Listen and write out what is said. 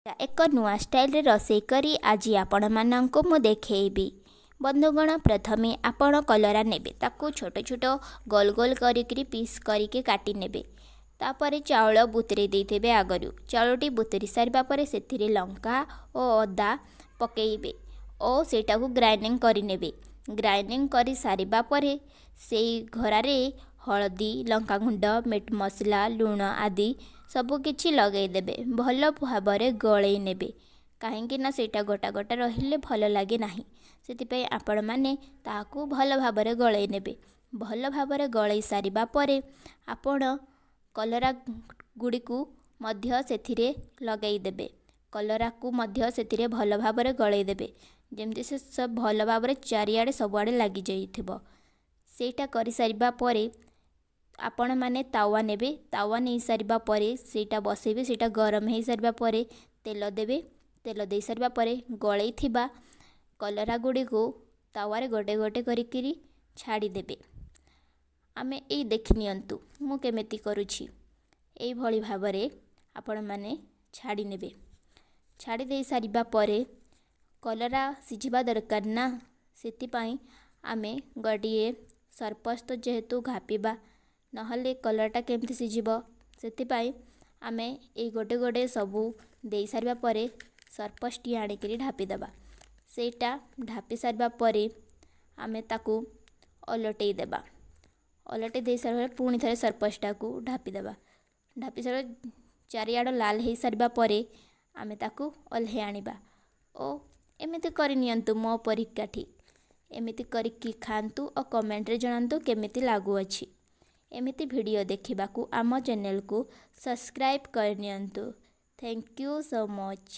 ଏକ ନୂଆ ଷ୍ଟାଇଲରେ ରୋଷେଇ କରି ଆଜି ଆପଣମାନଙ୍କୁ ମୁଁ ଦେଖେଇବି। ବନ୍ଧୁଗଣ, ପ୍ରଥମେ ଆପଣ କଲରା ନେବେ, ତାକୁ ଛୋଟ ଛୋଟ ଗୋଲ ଗୋଲ କରିକିରି ପିସ୍ କରିକି କାଟି ନେବେ। ତାପରେ ଚାଉଳ ବତୁରେଇ ଦେଇଥିବେ ଆଗରୁ। ଚାଉଳଟି ବତୁରି ସାରିବା ପରେ ସେଥିରେ ଲଙ୍କା ଓ ଅଦା ପକାଇବେ ଓ ସେଇଟାକୁ ଗ୍ରାଇଣ୍ଡିଙ୍ଗ କରିନେବେ। ଗ୍ରାଇଣ୍ଡିଙ୍ଗ କରି ସାରିବା ପରେ ସେଇ ଘୋରାରେ ହଳଦୀ, ଲଙ୍କାଗୁଣ୍ଡ, ମିଟ୍ ମସଲା, ଲୁଣ ଆଦି ସବୁକିଛି ଲଗାଇଦେବେ, ଭଲ ଭାବରେ ଗୋଳେଇ ନେବେ। କାହିଁକି ନା ସେଇଟା ଗୋଟା ଗୋଟା ରହିଲେ ଭଲ ଲାଗେ ନାହିଁ। ସେଥିପାଇଁ ଆପଣମାନେ ତାହାକୁ ଭଲ ଭାବରେ ଗୋଳେଇ ନେବେ। ଭଲ ଭାବରେ ଗୋଳେଇ ସାରିବା ପରେ ଆପଣ କଲରା ଗୁଡ଼ିକୁ ମଧ୍ୟ ସେଥିରେ ଲଗାଇ ଦେବେ। କଲରାକୁ ମଧ୍ୟ ସେଥିରେ ଭଲ ଭାବରେ ଗୋଳେଇ ଦେବେ, ଯେମିତି ସେ ଭଲ ଭାବରେ ଚାରିଆଡ଼େ ସବୁଆଡ଼େ ଲାଗିଯାଇଥିବ। ସେଇଟା କରିସାରିବା ପରେ ଆପଣମାନେ ତାୱା ନେବେ। ତାୱା ନେଇସାରିବା ପରେ ସେଇଟା ବସେଇବେ। ସେଇଟା ଗରମ ହେଇସାରିବା ପରେ ତେଲ ଦେବେ। ତେଲ ଦେଇସାରିବା ପରେ ଗୋଳେଇଥିବା କଲରା ଗୁଡ଼ିକୁ ତାୱାରେ ଗୋଟେ ଗୋଟେ କରିକିରି ଛାଡ଼ିଦେବେ। ଆମେ ଏଇ ଦେଖିନିଅନ୍ତୁ ମୁଁ କେମିତି କରୁଛି। ଏଇଭଳି ଭାବରେ ଆପଣମାନେ ଛାଡ଼ି ନେବେ। ଛାଡ଼ି ଦେଇ ସାରିବା ପରେ କଲରା ସିଝିବା ଦରକାର ନା, ସେଥିପାଇଁ ଆମେ ଗୋଟିଏ ସର୍ପସ୍ତ ଯେହେତୁ ଘାପିବା, ନହେଲେ କଲରାଟା କେମିତି ସିଝିବ? ସେଥିପାଇଁ ଆମେ ଏଇ ଗୋଟେ ଗୋଟେ ସବୁ ଦେଇସାରିବା ପରେ ସର୍ପସଟି ଆଣିକିରି ଢାପିଦେବା। ସେଇଟା ଢାପି ସାରିବା ପରେ ଆମେ ତାକୁ ଓଲଟେଇ ଦେବା। ଓଲଟେଇ ଦେଇ ସାରିବା ପରେ ପୁଣି ଥରେ ସର୍ପସଟାକୁ ଢାପିଦେବା। ଢାପି ସାରିବା, ଚାରିଆଡ଼ ଲାଲ ହେଇସାରିବା ପରେ ଆମେ ତାକୁ ଓହ୍ଲେଇ ଆଣିବା। ଓ ଏମିତି କରିନିଅନ୍ତୁ ମୋ ପରିକା, ଠିକ୍ ଏମିତି କରିକି ଖାଆନ୍ତୁ ଓ କମେଣ୍ଟରେ ଜଣାନ୍ତୁ କେମିତି ଲାଗୁଅଛି। ଏମିତି ଭିଡ଼ିଓ ଦେଖିବାକୁ ଆମ ଚ୍ୟାନେଲକୁ ସବସ୍କ୍ରାଇବ୍ କରିନିଅନ୍ତୁ। Thank you so much.